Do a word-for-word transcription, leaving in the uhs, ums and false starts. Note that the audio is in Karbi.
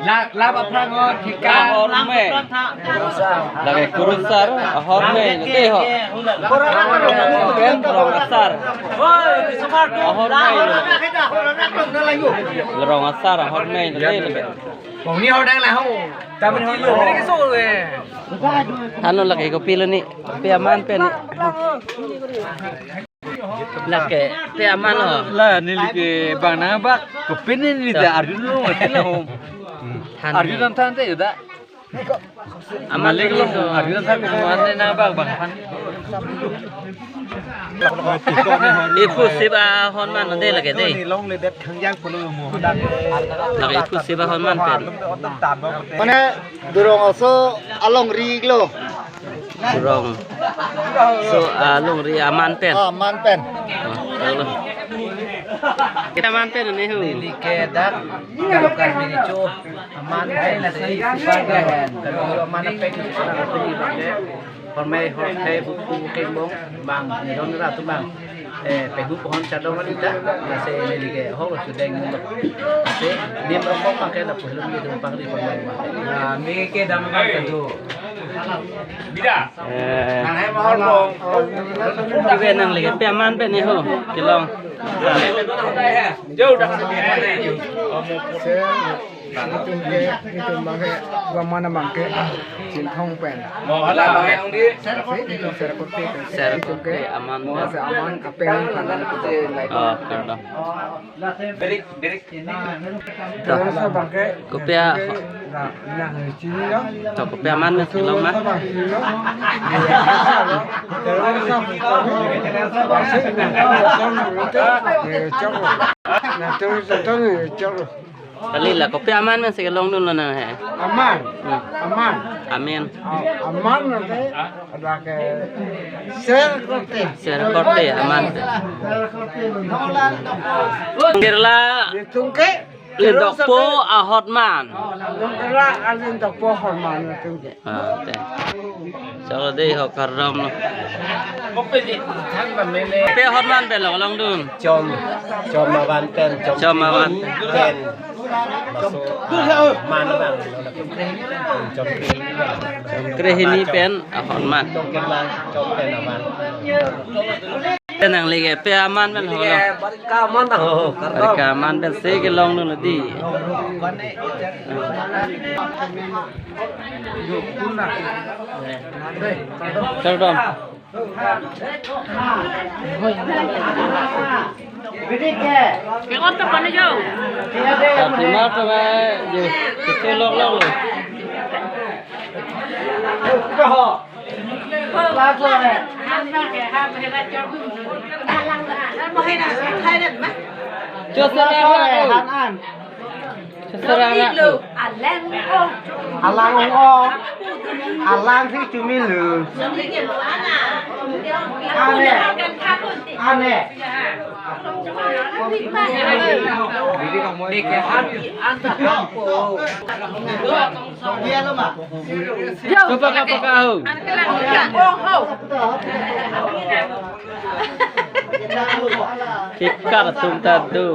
Lap, lap aphrang o, thika. Ahorme. Lake kurusar, ahorme, nete ho. Pen rong asar. Ahorme. Rong asar, ahorme, nete lake. Kongni ho dang la ho. Taman ho lo. Ano lake kopilo ni. Pe aman pen. Lake, pe aman lo. La, neli ke bang nang bak, kopine neli ta arjun lo, mati la hom. Than. Arjun than than te yuda. Aman lek lo, arjun than ko man ne nang bak bang than. Iphu sip ahorman lo de lake de. Lake iphu sip ahorman pen. Mane durong oso alongri lo. Durong. So, ah, longri aman pen. Ah, aman pen. Oh, tanglo. Kita aman pen ne hu. Neli ke dak, kalau kan bini cho, aman pen si, si paga, kalau cho aman pen si paga, pini bang de. Hormai, hormai, buku, kembong, bang, ni don ratu bang. Eh, pegu pohon chadong alita, lasi neli ke hok lo sudeng mulo. Lasi nim rokok pakai lapu helum gitu pangri pangri. Nah, mi ke dam kan tu. Bida. Eh. Nang hai mahal lo. Ibe nang lagi pe aman pen ne ho, kelong. Jauh dah. Itum ke, itum bangke, gua mana bangke, Chinthong pen. Mau hala bangke ong di. Itum Serkote pen. Serkote aman. Mau se aman, apeng kanan. Oh, kardom. Berik, berik. Terus bangke. Kopia. Nah, nah, sini lo. To kopia aman ne kelong ma. Terus. Nah, terus, terus, terus. Kali la, kopia aman pen si kelongdun lo nang he. Aman. Hmm. Aman. Amin. Oh, aman nanti ada ke Serkote. Serkote aman. Kirla. Itum ke. Lindokpo ahorman. Nongkela alindokpo ahorman itum ke. Ah, te. Chalo dei ho kardom lo. Pe ahorman pen lo kelongdun. Chom, chom aman pen, chom. Chom aman pen. Masuk, ah, man bang. Chom kre. Chom kre hini pen ahorman. Tongkir lang, chom pen aman. Te nang lagi pe aman pen ho lo. Barika aman ho, kardom. Barika aman pen si kelongdun lo dei. Kardom. Ke kota pani jo. Sati ma to ba, je, kitu lok lok lo. Cho sera rak lo. Cho sera rak lo. Alang ong ong. Alang si chumi lo. Ane. Ane. Coba ka paka ho. Kikar atum ta do.